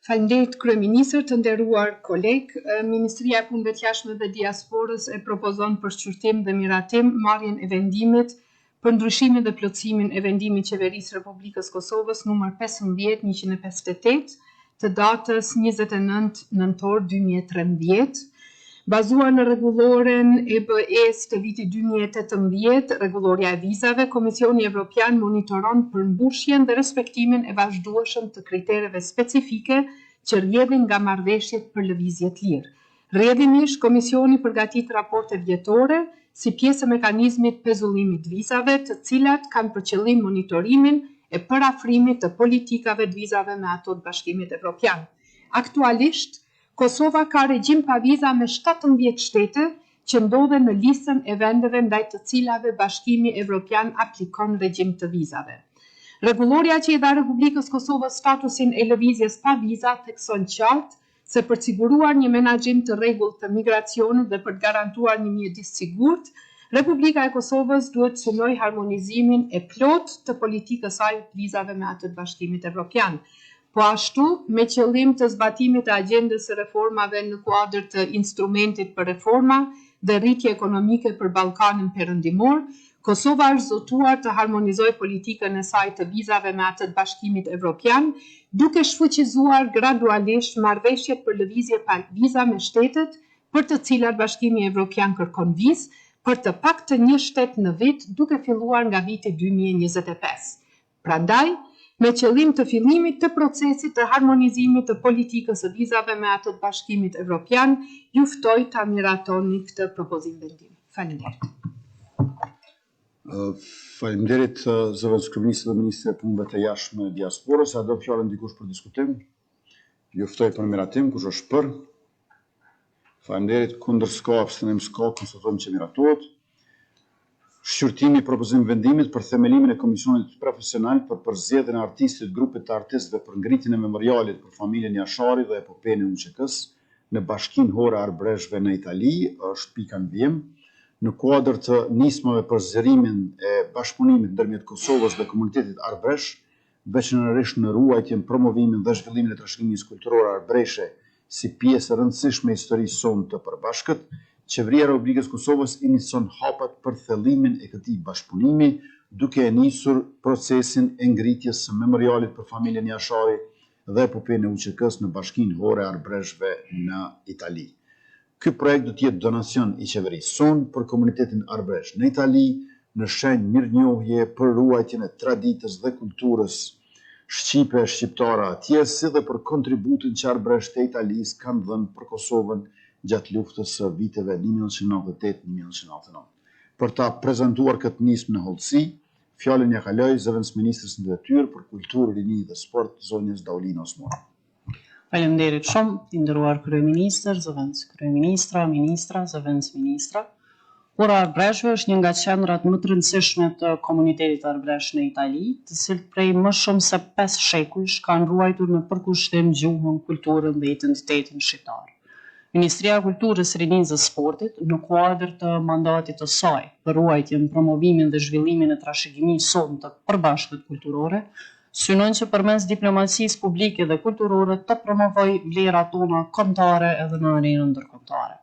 Faleminderit kryeministër, të nderuar kolegë. Ministria e Punëve të Jashtme dhe Diasporës e propozon për shqyrtim dhe miratim marrjen e vendimit për ndryshimin dhe plotësimin e vendimit Qeverisë Republikës Kosovës numër 15 158 të datës 29 nëntor 2013, bazuar në rregulloren e BE-së të vitit 2018, rregullorja e vizave, Komisioni Evropian monitoron përmbushjen dhe respektimin e vazhdueshëm të kritereve specifike që rrjedhin nga marrëveshjet për lëvizje të lirë. Rrjedhimisht, Komisioni përgatit raporte vjetore si pjesë e mekanizmit pezullimit të vizave, të cilat kanë për qëllim monitorimin e përafrimit të politikave të vizave me ato të Bashkimit Evropian. Aktualisht, Kosova ka regjim pa viza me 17 shtete që ndodhen në listën e vendeve ndaj të cilave Bashkimi Evropian aplikon regjim të vizave. Rregullorja që i dha Republikës Kosovës statusin e lëvizjes pa viza thekson qartë se për të siguruar një menaxhim të rregullt të migracionit dhe për të garantuar një mjedis të sigurt, Republika e Kosovës duhet të synojë harmonizimin e plotë të politikës saj të vizave me atë të Bashkimit Evropian. Po ashtu, me qëllim të zbatimit të agjendës së reformave në kuadër të Instrumentit për Reforma dhe Rritje Ekonomike për Ballkanin Perëndimor, Kosova është zotuar të harmonizojë politikën e saj të vizave me atë të Bashkimit Evropian, duke shfuqizuar gradualisht marrëveshjet për lëvizje pa viza me shtetet për të cilat Bashkimi Evropian kërkon vizë, për të paktën një shtet në vit, duke filluar nga viti 2025. Prandaj, me qëllim të fillimit të procesit të harmonizimit të politikës së vizave me atë të Bashkimit Evropian, ju ftoj ta miratoni këtë propozim-vendim. Faleminderit. Faleminderit zëvendëskryeministër dhe ministre e Punëve të Jashtme e Diasporës. A do fjalën dikush për diskutim? Ju ftoj për miratim, kush është për? Faleminderit, kundër s'ka, abstenim s'ka, konstatojmë që miratohet. Shqyrtimi i propozim-vendimit për themelimin e Komisionit Profesional për përzgjedhjen e artistit grupit të artistëve për ngritjen e memorialit për familjen Jashari dhe epopenë e UÇK-së në Bashkinë Hore Arbëreshëve në Itali, është pika në vijim. Në kuadër të nismave për zgjerimin e bashkëpunimit ndërmjet Kosovës dhe komunitetit arbëresh, veçanërisht në ruajtjen, promovimin dhe zhvillimin e trashëgimisë kulturore arbëreshe si pjesë e rëndësishme e historisë sonë të përbashkët, Qeveria e Republikës së Kosovës inicon hapat për thellimin e këtij bashkëpunimi, duke e nisur procesin e ngritjes së memorialit për familjen Jashari dhe epopenë e UÇK-së në Bashkinë Hore Arbëreshëve në Itali. Ky projekt do të jetë donacion i qeverisë sonë për komunitetin arbëresh në Itali, në shenjë mirënjohje për ruajtjen e traditës dhe kulturës shqipe e shqiptare atje, si dhe për kontributin që arbëreshët e Italisë kanë dhënë për Kosovën gjatë luftës së viteve 1998-1999. Për ta prezantuar këtë nismë në hollësi, Fjalën ia kaloj zëvendësministres në detyrë për Kulturë, Rini dhe Sport, zonjës Daulina Osmani. Faleminderit shumë, i nderuar kryeministër, zëvendëskryeministra, ministra, zëvendësministra. Hora e Arbëreshëve është një nga qendrat më të rëndësishme të komunitetit arbëresh në Itali, të cilët prej më shumë se pesë shekujsh kanë ruajtur me përkushtim gjuhën, kulturën dhe identitetin shqiptar. Ministria e Kulturës, Rinisë dhe Sportit, në kuadër të mandatit të saj për ruajtjen, promovimin dhe zhvillimin e trashëgimisë sonë të përbashkët kulturore, synon që përmes diplomacisë publike dhe kulturore të promovojë vlerat tona kombëtare edhe në arenën ndërkombëtare.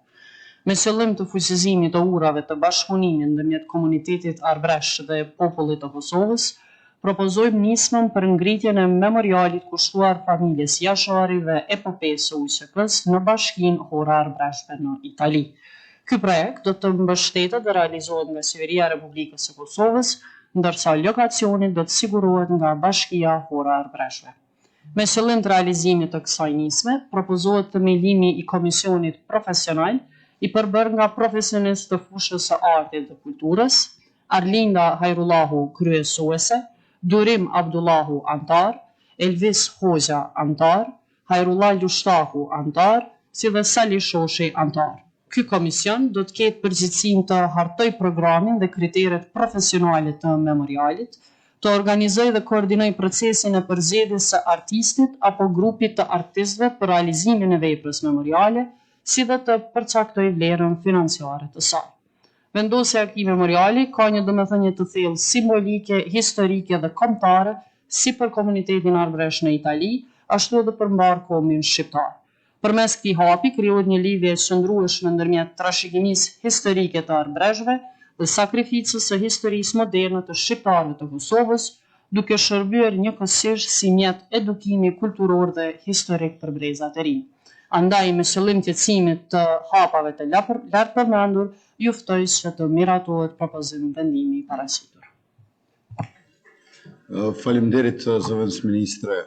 Me qëllim të fuqizimit të urave të bashkëpunimit ndërmjet komunitetit arbëresh dhe popullit të Kosovës, Propozojmë nismën për ngritjen e memorialit kushtuar familjes Jashari dhe Epopesë së UÇK-së në bashkinë Hora e Arbëreshëve në Itali. Ky projekt do të mbështetet dhe realizohet nga Qeveria e Republikës së Kosovës, ndërsa lokacioni do të sigurohet nga Bashkia Hora e Arbëreshëve. Me qëllim të realizimit të kësaj nisme, propozohet themelimi i Komisionit Profesional, i përbërë nga profesionistë të fushës së artit dhe kulturës, Arlinda Hajrullahu, kryesuese, Durim Abdullahu, anëtar, Elvis Hoxha, anëtar, Hajrullah Lushtaku, anëtar, si dhe Sali Shoshi, anëtar. Ky komision do të ketë përgjegjësinë të hartojë programin dhe kriteret profesionale të memorialit, të organizojë dhe koordinojë procesin e përzgjedhjes së artistit apo grupit të artistëve për realizimin e veprës memoriale, si dhe të përcaktojë vlerën financiare të saj. Vendosja e këtij memoriali ka një domethënie të thellë simbolike, historike dhe kombëtare si për komunitetin arbëresh në Itali, ashtu edhe për mbarë kombin shqiptar. Përmes këtij hapi krijohet një lidhje e qëndrueshme ndërmjet trashëgimisë historike të arbëreshëve dhe sakrificës së historisë moderne të shqiptarëve të Kosovës, duke shërbyer njëkohësisht si mjet edukimi kulturor dhe historik për brezat e rinj. Andaj, me qëllim të jetësimit të hapave të lartpërmendur, ju ftoj që të miratohet propozim-vendimi i paraqitur. Faleminderit zëvendësministre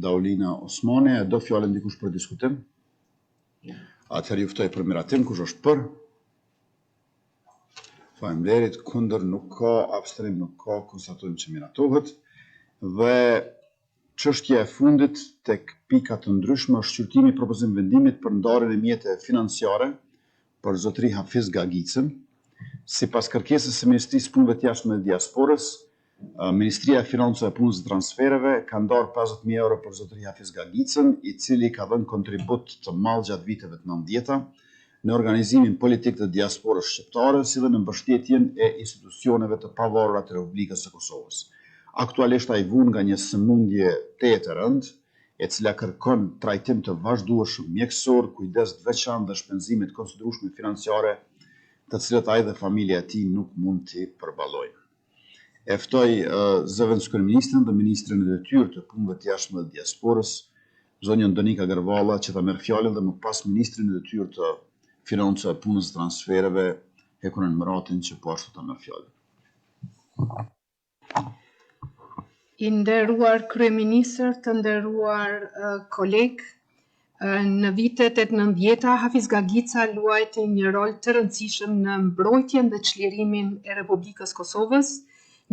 Daulina Osmani. E do fjalën dikush për diskutim? Atëherë ju ftoj për miratim, kush është për? Faleminderit, kundër nuk ka, abstenim nuk ka, konstatojmë që miratohet. Dhe çështja e fundit tek pika të ndryshme është shqyrtimi i propozim vendimit për ndarjen e mjeteve financiare për zotëri Hafiz Gagicën. Sipas kërkesës së Ministrisë së Punëve të Jashtme dhe Diasporës, Ministria e Financave, Punës dhe Transfereve ka ndarë 50.000 euro për zotëri Hafiz Gagicën, i cili ka dhënë kontribut të madh gjatë viteve të 90-ta në organizimin politik të diasporës shqiptare, si dhe në mbështetjen e institucioneve të pavarura të Republikës së Kosovës. Aktualisht ai vuan nga një sëmundje tejet e rëndë, e cila kërkon trajtim të vazhdueshëm mjekësor, kujdes të veçantë dhe shpenzime të konsiderueshme financiare, të cilat ai dhe familja e tij nuk mund t'i përballojnë. E ftoj zëvendëskryeministrin dhe ministren në detyrë të Punëve të Jashtme dhe Diasporës, zonjën Donika Gërvalla, që ta merr fjalën dhe më pas ministrin në detyrë të Financave, Punës dhe Transfereve, Hekuran Muratin, që po ashtu ta merr fjalën. I nderuar kryeministër, të nderuar kolegë, Në vitet e nëntëdhjeta, Hafiz Gagica luajti një rol të rëndësishëm në mbrojtjen dhe çlirimin e Republikës Kosovës,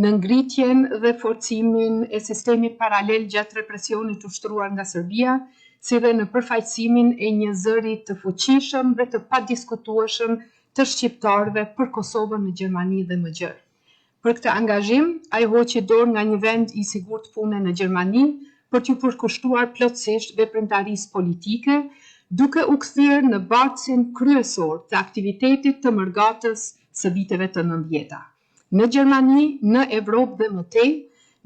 në ngritjen dhe forcimin e sistemit paralel gjatë represionit të ushtruar nga Serbia, si dhe në përfaqësimin e një zëri të fuqishëm dhe të padiskutueshëm të shqiptarëve për Kosovën në Gjermani dhe më gjerë. Për këtë angazhim, ai hoqi dorë nga një vend i sigurt pune në Gjermani për t'iu përkushtuar plotësisht veprimtarisë politike, duke u kthyer në bartësin kryesor të aktivitetit të mërgatës së viteve të nëntëdhjeta, në Gjermani, në Evropë dhe më tej,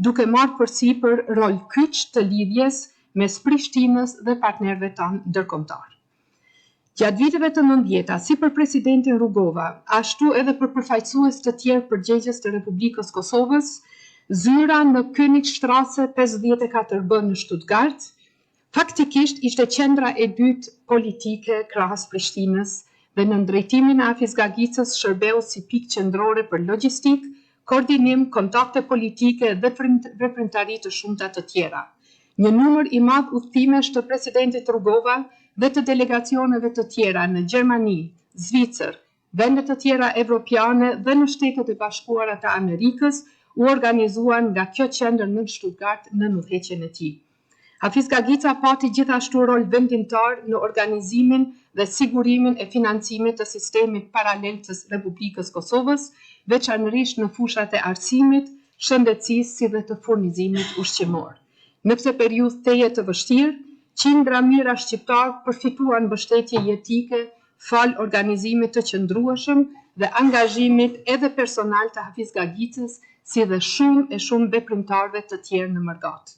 duke marrë përsipër rol kyç të lidhjes mes Prishtinës dhe partnerëve tanë ndërkombëtarë. Gjatë viteve të nëntëdhjeta, si për presidentin Rugova, ashtu edhe për përfaqësues të tjerë përgjegjës të Republikës Kosovës, zyra në Königstrasse 54 B në Stuttgart, faktikisht ishte qendra e dytë politike krahas Prishtinës dhe nën drejtimin e Hafiz Gagicës shërbeu si pikë qendrore për logjistikë, koordinim, kontakte politike dhe veprimtari të shumta të tjera. Një numër i madh udhëtimesh të presidentit Rugova dhe të delegacioneve të tjera në Gjermani, Zvicër, vende të tjera evropiane dhe në Shtetet e Bashkuara të Amerikës. u organizuan nga kjo qendër në Stuttgart nën udhëheqjen e tij. Hafiz Gagica pati gjithashtu rol vendimtar në organizimin dhe sigurimin e financimit të sistemit paralel të Republikës Kosovës, veçanërisht në fushat e arsimit, shëndetësisë si dhe të furnizimit ushqimor. Në këtë periudhë tejet të vështirë, qindra mijëra shqiptarë përfituan mbështetje jetike falë organizimit të qëndrueshëm dhe angazhimit edhe personal të Hafiz Gagicës si dhe shumë e shumë veprimtarëve të tjerë në mërgatë.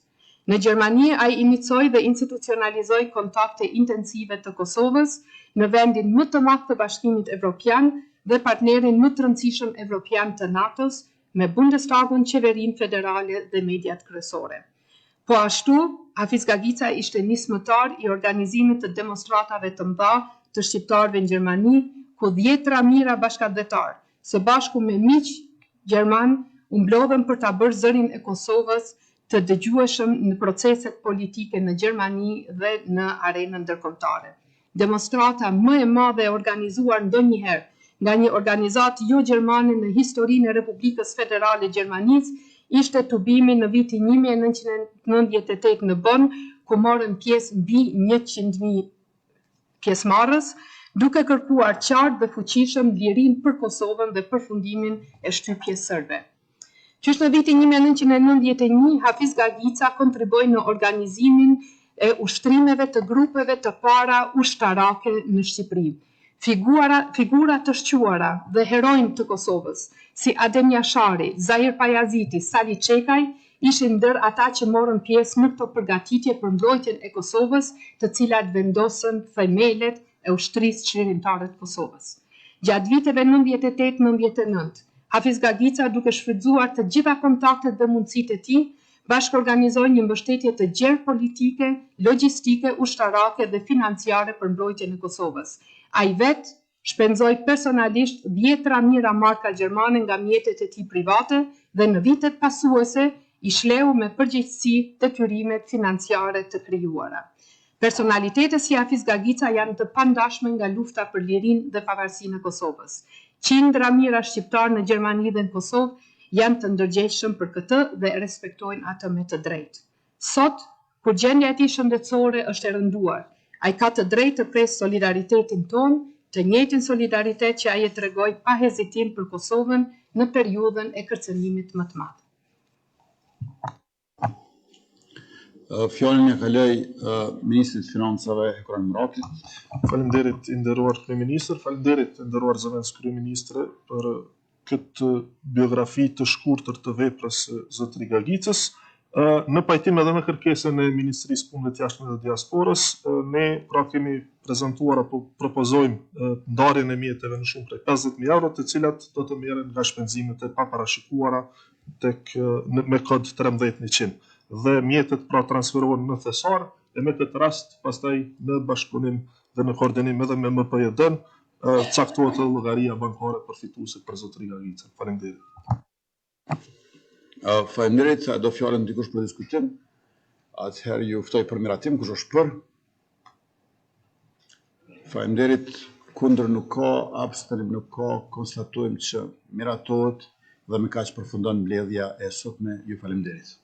Në Gjermani ai inicoi dhe institucionalizoi kontakte intensive të Kosovës në vendin më të madh të Bashkimit Evropian dhe partnerin më të rëndësishëm evropian të NATO-s me Bundestagun, qeverinë federale dhe mediat kryesore. Po ashtu, Hafiz Gagica ishte nismëtar i organizimit të demonstratave të mëdha të shqiptarëve në Gjermani, ku dhjetëra mijëra bashkatdhetarë, së bashku me miq gjermanë, u mblodhën për ta bërë zërin e Kosovës të dëgjueshëm në proceset politike në Gjermani dhe në arenën ndërkombëtare. Demonstrata më e madhe e organizuar ndonjëherë nga një organizatë jo-gjermane në historinë e Republikës Federale Gjermanisë ishte tubimi në vitin 1998 në Bonn, ku morën pjesë mbi 100.000 pjesëmarrës, duke kërkuar qartë dhe fuqishëm lirinë për Kosovën dhe përfundimin e shtypjes serbe. Qysh në vitin 1991, Hafiz Gagica kontribuoi në organizimin e ushtrimeve të grupeve të para ushtarake në Shqipëri. Figura, figura të shquara dhe heronj të Kosovës, si Adem Jashari, Zahir Pajaziti, Sali Çekaj, ishin ndër ata që morën pjesë në këto përgatitje për mbrojtjen e Kosovës, të cilat vendosën themelet e Ushtrisë Çlirimtare të Kosovës. Gjatë viteve 98-99, Hafiz Gagica duke shfrytëzuar të gjitha kontaktet dhe mundësitë e tij, bashkëorganizoi një mbështetje të gjerë politike, logjistike, ushtarake dhe financiare për mbrojtjen e Kosovës. Ai vetë shpenzoi personalisht dhjetëra mijëra marka gjermane nga mjetet e tij private dhe në vitet pasuese i shleu me përgjegjësi detyrimet financiare të krijuara. Personalitete si Hafiz Gagica janë të pandashme nga lufta për lirinë dhe pavarësinë e Kosovës. Qindra mijëra shqiptarë në Gjermani dhe në Kosovë janë të ndërgjegjshëm për këtë dhe e respektojnë atë me të drejtë. Sot, kur gjendja e tij shëndetësore është e rënduar, ai ka të drejtë të presë solidaritetin tonë, të njëjtin solidaritet që ai e tregoi pa hezitim për Kosovën në periudhën e kërcënimit më të madh. Fjalën ia kaloj Ministrit të Financave Hekuran Muratit. Faleminderit i nderuar kryeministër, faleminderit i nderuar zëvendëskryeministre për këtë biografi të shkurtër të veprës së zotëri Gagicës. Në pajtim edhe me kërkesën e Ministrisë Punëve të Jashtme dhe Diasporës, ne pra kemi prezantuar apo propozojmë ndarjen e mjeteve në shumë prej 50.000 euro, të cilat do të merren nga shpenzimet e paparashikuara tek në, me kod 13100 dhe mjetet pra transferohen në thesar e me këtë rast pastaj në bashkëpunim dhe në koordinim edhe me MPJD-n caktohet edhe llogaria bankare përfituese për zotëri Gagicën. Faleminderit. Faleminderit, a do fjalën dikush për diskutim? Atëherë ju ftoj për miratim, kush është për? Faleminderit, kundër nuk ka, abstenim nuk ka, konstatojmë që miratohet dhe me kaq përfundon mbledhja e sotme. Ju faleminderit.